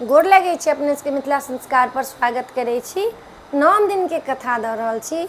गोर लगै छी अपने सबके। मिथिला संस्कार पर स्वागत करै छी। नवम दिनके कथा दऽ रहल छी,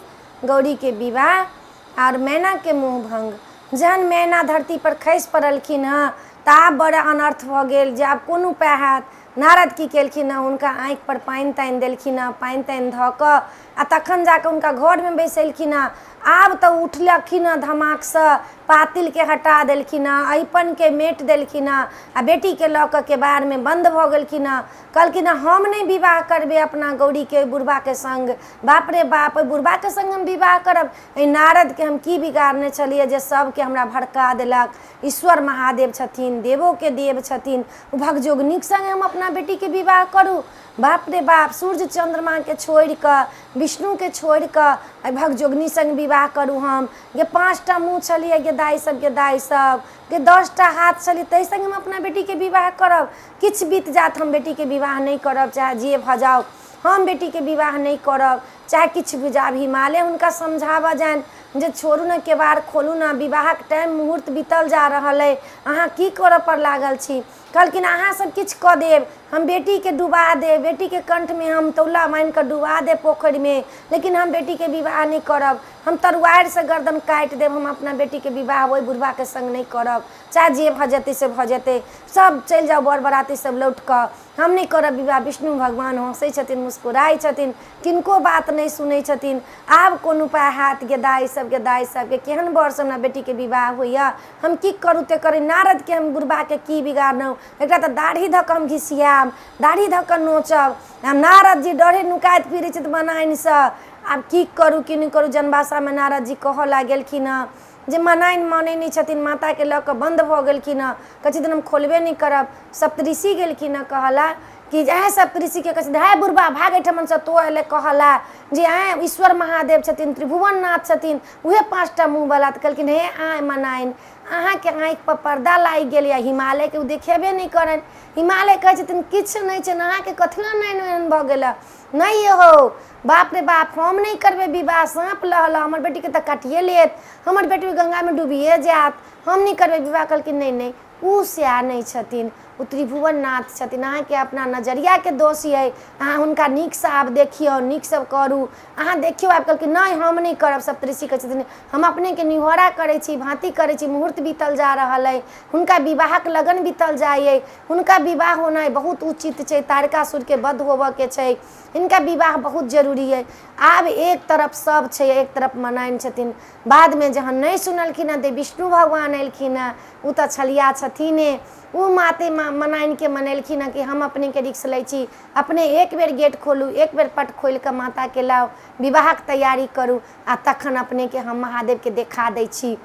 गौरीके विवाह आओर मैनाके मोह भङ्ग। जहन मैना धरती पर खसि पड़लखिन हँ तऽ आब बड़ा अनर्थ भऽ गेल जे आब कोन उपाय हैत। नारद की केलखिन हँ, हुनका आँखि पर पानि तानि देलखिन हँ। पानि तानि धऽ कऽ आ तखन जाकऽ हुनका घरमे बैसेलखिन हँ। आब तऽ उठलखिन हँ धमाकसँ, पातिलके हटा देलखिन हँ, अहिपनके मेट देलखिन हँ आ बेटीके लऽ कऽ केबाड़मे बन्द भऽ गेलखिन हँ। कहलखिन हँ, हम नहि विवाह करबै अपना गौरीके ओहि बुढ़बाके सङ्ग। बाप रे बाप, ओहि बुढ़बाके सङ्ग हम विवाह करब? एहि नारदके हम की बिगाड़ने छलियै जे सभके हमरा भड़का देलक? ईश्वर महादेव छथिन, देवोके देव छथिन, ओ भगजोगनीक सङ्गे हम अपना बेटीके विवाह करू? बाप रे बाप, सूर्य चन्द्रमाके छोड़ि कऽ, विष्णुके छोड़ि कऽ एहि भगजोगनी सङ्ग विवाह करू हम? गे 5टा मुँह छलियै गे दाइ सब, गे दाइ सब, गे 10टा हाथ छलियै, ताहि सङ्गे हम अपना बेटीके विवाह करब? किछु बीत जायत, हम बेटीके विवाह नहि करब। चाहे जे भऽ जाउ, हम बेटीके विवाह नहि करब, चाहे किछु भी जाब। हिमालय हुनका समझाबऽ जानि जे छोड़ू ने, केबाड़ खोलू ने, विवाहक टाइम मुहूर्त बीतल जा रहल अइ, अहाँ की करऽ पर लागल छी? कहलखिन, अहाँ सब किछु कऽ देब, हम बेटीके डुबा देब, बेटीके कण्ठमे हम तौला बान्हि कऽ डुबा देब पोखरिमे, लेकिन हम बेटीके विवाह नहि करब। हम तरुआरिसँ गर्दन काटि देब, हम अपना बेटीके विवाह ओहि बुढ़बाके सङ्ग नहि करब। चाहे जे भऽ जेतै से भऽ जेतै, सब चलि जाउ बर बराती सब लौट कऽ, हम नहि करब विवाह। विष्णु भगवान हँसै छथिन, मुस्कुराइ छथिन, किनको बात नहि सुनै छथिन। आब कोन उपाय हैत गे दाइ सब, गे दाइ सबके? केहन बरसँ हमरा बेटीके विवाह होइए? हम की करू ते करी? नारदके हम बुढ़बाके की बिगाड़लहुँ? एकरा तऽ दाढ़ी धऽ कऽ हम घिसियाएब, दाढ़ी धऽ कऽ नोचब। आ नारद जी डरे नुकाइत फिरै छथि मनाइनसँ। आब की करू, की नहि करू? जनबासामे नारद जी कहऽ लागलखिन हँ जे मनाइन मानै नहि छथिन, माताके लऽ कऽ बन्द भऽ गेलखिन हँ, कहै छथिन हम खोलबे नहि करब। सप्तऋषि गेलखिन हँ कहला कि आँय, सप्तऋषिके कहै छथिन, हे बुढ़बा, भाग एहिठमनसँ, तोँ एलै कहला जे आँय, ईश्वर महादेव छथिन, त्रिभुवन नाथ छथिन, उएह 5टा मुँहवला। तऽ कहलखिन, हे आँय मनाइन, अहाँके आँखिपर पर्दा लागि गेल यए। हिमालयके ओ देखेबे नहि करनि। हिमालय कहै छथिन, किछु नहि छनि अहाँके, कथी लए नैन एहन भऽ गेल? नहि हौ, बाप रे बाप, हम नहि करबै विवाह। साँप लहल हमर बेटीके तऽ काटिए लेत, हमर बेटी गङ्गामे डूबिए जायत, हम नहि करबै विवाह। कहलखिन, नहि नहि, ओ सएह नहि छथिन, ओ त्रिभुवन नाथ छथिन, अहाँके अपना नजरियाके दोष अइ। अहाँ हुनका नीकसँ आब देखियौ, नीकसँ करू, अहाँ देखियौ आब। कहलखिन, नहि, हम नहि करब। सप्तऋषि कहै छथिन, हम अपनेके निहोरा करै छी, भाँति करै छी, मुहूर्त बीतल जा रहल अइ, हुनका विवाहक लगन बीतल जाइ अइ, हुनका विवाह होनाइ बहुत उचित छै, तारकासुरके वध होबऽके छै, हिनका विवाह बहुत जरूरी अइ। आब एक तरफ सब छै, एक तरफ मनाइन छथिन। बादमे जहन नहि सुनलखिन हँ तऽ विष्णु भगवान एलखिन हँ। ओ तऽ छलिया छथिने। ओ माते मनाइनके मनेलखिन हँ कि हम अपनेके रिक्स लै छी, अपने एक बेर गेट खोलू, एक बेर पट खोलि कऽ माताके लाउ, विवाहक तैयारी करू आ तखन अपनेके हम महादेवके देखा दै छी।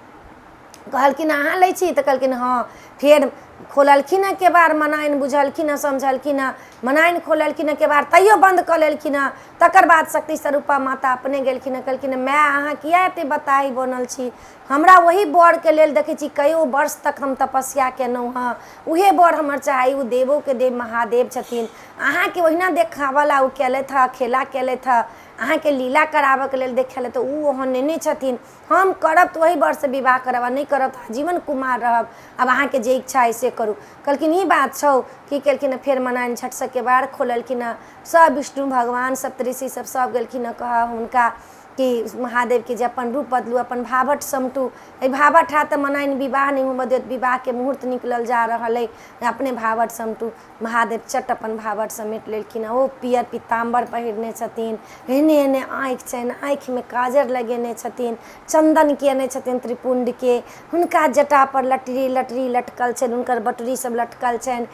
कहलखिन, अहाँ लै छी? तऽ कहलखिन, हँ। फेर खोललखिन हँ केबाड़। मनाइन बुझलखिन हँ, समझलखिन हँ। मनाइन खोललखिन हँ केबाड़, तैयो बन्द कऽ लेलखिन हँ। तकर बाद शक्ति स्वरूपा माता अपने गेलखिन हँ। कहलखिन, माय, अहाँ किया एते बताही बनल छी? हमरा ओही बरके लेल देखै छी कयो वर्ष तक हम तपस्या केलहुँ हँ, उहे बर हमर चाही। ओ देवोके देव महादेव छथिन। अहाँके ओहिना देखाबऽ ला ओ केलथि हँ, खेला केलथि हँ, अहाँके लीला कराबऽके लेल देखेलथि, ओ ओहन नहि छथिन। हम करब तऽ ओही बरसँ विवाह करब आ नहि करब तऽ आजीवन कुमार रहब। आब अहाँके जे इच्छा अइ से करू। कहलखिन, ई बात छौ? की केलखिन हँ, फेर मनाइन झटसँ केबाड़ खोललखिन हँ। सभ विष्णु भगवान, सप्तऋषि सब सब गेलखिन हँ कहऽ हुनका कि महादेवके जे अपन रूप बदलू, अपन भाभट समटू, एहि भाभट हैत तऽ मनाइन विवाह नहि होबऽ देत, विवाहके मुहूर्त निकलल जा रहल अइ, अपने भाभट समटू। महादेव चट अपन भाभट समेट लेलखिन। ओ पियर पीताम्बर पहिरने छथिन, एहने एहने आँखि छनि, आँखिमे काजर लगेने छथिन, चन्दन केने छथिन त्रिपुण्डके, हुनका जटापर लटरी लटरी लटकल छनि, हुनकर बटुरी सब लटकल छनि,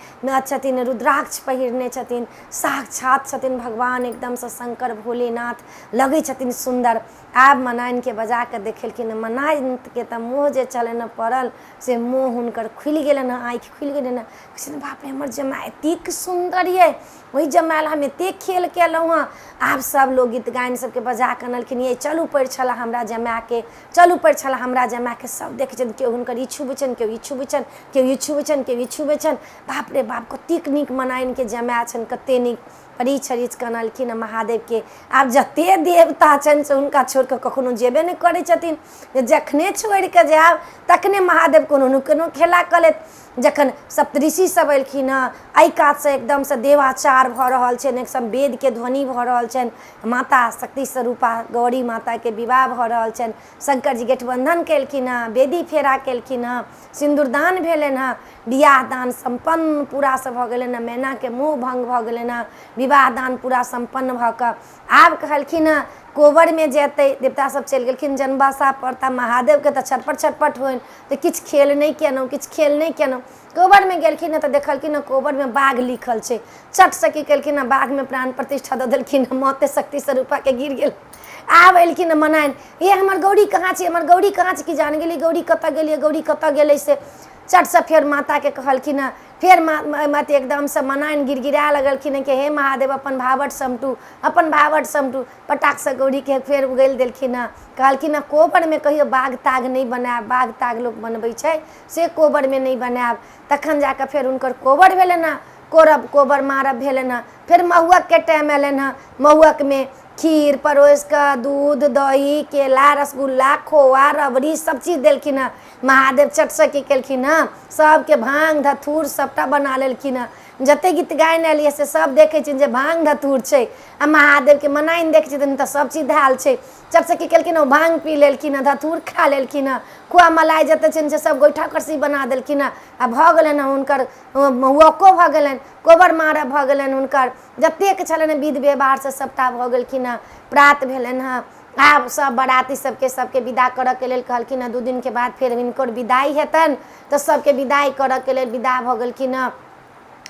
छथिन रुद्राक्ष पहिरने छथिन, साक्षात छथिन भगवान एकदमसँ शङ्कर भोलेनाथ लगै छथिन सुन्दर। आब मनाइनके बजा कऽ देखेलखिन। मनाइनके तऽ मोह जे छलनि हँ पड़ल से मोह हुनकर खुलि गेलनि हँ, आँखि खुलि गेलनि हँ। कहै छथिन, बाप रे, हमर जमाय एतेक सुन्दर यऽ, ओहि जमाय लए हम एतेक खेल केलहुँ हँ। आब सब लोक गीत गाइन सबके बजा कऽ अनलखिन, ये चलू परिछऽ हमरा जमायके, चलू परिछऽ हमरा जमायके। सब देखै छथिन, केओ हुनकर ई छुबै छनि, केओ ई छुबै छनि, केओ ई छुबै छनि, केओ ई छुबै छनि। बाप रे बाप, कतेक नीक मनाइनके जमाय छनि, कतेक नीक। परिछ अरिछ कऽ अनलखिन हँ महादेवके। आब जतेक देवता छनि से हुनका छोड़ि कऽ कखनो जेबे नहि करै छथिन, जे जखने छोड़ि कऽ जायब तखने महादेव कोनो ने कोनो खेला कऽ लेत। जखन सप्तऋषि सब एलखिन हँ, एहि कातसँ एकदमसँ देवाचार भऽ रहल छनि, एकदम वेदके ध्वनि भऽ रहल छनि, माता शक्ति स्वरूपा गौरी माताके विवाह भऽ रहल छनि, शङ्कर जी गठबन्धन केलखिन हँ, वेदी फेरा केलखिन हँ, सिन्दूरदान भेलनि हँ, बियाह दान सम्पन्न पूरासँ भऽ गेलनि हँ, मैनाके मोह भङ्ग भऽ गेलनि हँ, विवाह दान पूरा सम्पन्न भऽ कऽ आब कहलखिन हँ कोबरमे जेतै। देवता सब चलि गेलखिन जनबासापर, तऽ महादेवके तऽ छटपट छटपट होइन तऽ किछु खेल नहि केलहुँ, किछु खेल नहि केलहुँ। कोबरमे गेलखिन हँ तऽ देखलखिन हँ कोबरमे बाघ लिखल छै। चटसँ की केलखिन हँ, बाघमे प्राण प्रतिष्ठा दऽ देलखिन हँ, माते शक्ति स्वरूपाके गिर गेल। आब एलखिन हँ मनाइन, हे हमर गौरी कहाँ छै, हमर गौरी कहाँ छै, की जान गेली गौरी कतऽ गेलियै, गौरी कतऽ गेलै। से चटसँ फेर माताके कहलखिन हँ, फेर मा अथी एकदमसँ मनाइन गिड़गिड़ा लगलखिन हँ कि हे महादेव अपन भावट समटू, अपन भावट समटू। पटाकसँ गौरीके फेर उगलि देलखिन हँ। कहलखिन हँ कोबरमे कहियो बाघ ताघ नहि बनायब, बाघ ताघ लोक बनबै छै से कोबरमे नहि बनायब। तखन जाकऽ फेर हुनकर कोबर भेलनि हँ, कोरब कोबर मारब भेलनि हँ। फेर महुअकके टाइम अयलनि हँ, महुअकमे खीर परोसि कऽ दूध दही केला रसगुल्ला खोआ रबड़ी सब चीज देलखिन हँ। महादेव चटसँ की केलखिन हँ, सबके भाङ्ग धथूर सबटा बना लेलखिन हँ। जते गीत गायन आयल यऽ से सब देखै छथिन जे भाङ्ग धथूर छै, आ महादेवके मनाइन देखै छथिन तऽ सब चीज धयल छै। चटसँ की केलखिन हँ, भाङ्ग पी लेलखिन हँ, धथूर खा लेलखिन हँ, खोआ मलाई जते छनि से सब गोइठा करसी बना देलखिन हँ। आ भऽ गेलनि हँ हुनकर महुअको भऽ गेलनि, कोबर मारब भऽ गेलनि, हुनकर जतेक छलनि विध व्यवहार से सबटा भऽ गेलखिन हँ। प्रात भेलनि हँ, आब सब बराती सबके सबके विदा करऽके लेल कहलखिन हँ 2 दिनके बाद फेर हिनकर विदाई हेतनि, तऽ सबके विदाई करऽके लेल विदा भऽ गेलखिन हँ।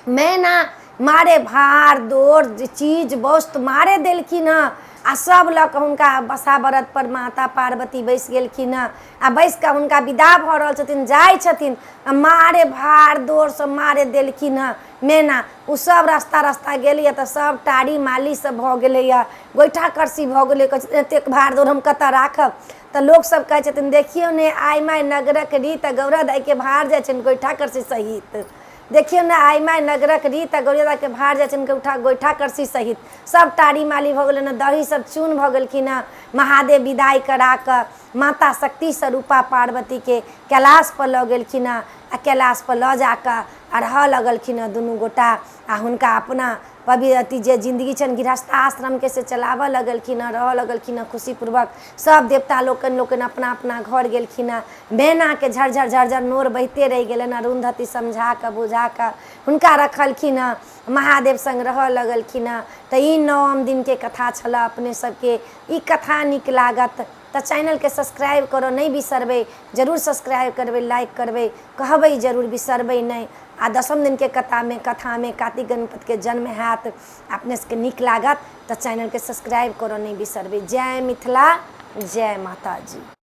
मैना मारे भार दोर चीज वस्तु मारे देलखिन हँ, आ सब लऽ कऽ हुनका बसा बरदपर माता पार्वती बैसि गेलखिन हँ, आ बैसि कऽ हुनका विदा भऽ रहल छथिन, जाइ छथिन, आ मारे भार दोर सब मारे देलखिन हँ। मैना ओ सब रास्ता रास्ता गेलैए तऽ सब टारी माली सब भऽ गेलैए, गोइठा करसी भऽ गेलै। कहै छथिन एतेक भार दोर हम कतऽ राखब? तऽ लोकसब कहै छथिन देखियौ ने आइ माइ नगरक रीत, गौरा दाइके भार जाइ छनि गोइठा करसी सहित। देखियौ ने आइ माइ नगरक रीत, गौरा दाइके भार जाइ छनि गोइठा गोइठा करसी सहित। सब टारी माली भऽ गेलनि हँ, दही सब चून भऽ गेलखिन हँ। महादेव विदाइ करा कऽ माता शक्ति स्वरूपा पार्वतीके कैलाशपर लऽ गेलखिन हँ, आ कैलाशपर लऽ जाकऽ आ रहऽ लगलखिन हँ दुनू गोटा, आ हुनका अपना पवि अथी जे जिन्दगी छनि गृहस्थ आश्रमके से चलाबऽ लगलखिन हँ, रहऽ लगलखिन हँ खुशीपूर्वक। सब देवता लोकनि लोकनि अपना अपना घर गेलखिन हँ। मैनाके झरझर झरझर नोर बहिते रहि गेलनि। अरुन्धति समझा कऽ बुझा कऽ हुनका रखलखिन हँ, महादेव सङ्ग रहऽ लगलखिन हँ। तऽ ई नवम दिनके कथा छलऽ। अपने सबके ई कथा नीक लागत तऽ चैनलके सब्सक्राइब करऽ नहि बिसरबै, जरूर सब्सक्राइब करबै, लाइक करबै, कहबै जरूर, बिसरबै नहि। आ दसम दिनके कथामे कथामे कार्तिक गणपतिके जन्म हैत। अपने सबके नीक लागत तऽ चैनलके सब्सक्राइब करऽ नहि बिसरबै। जय मिथिला, जय माताजी।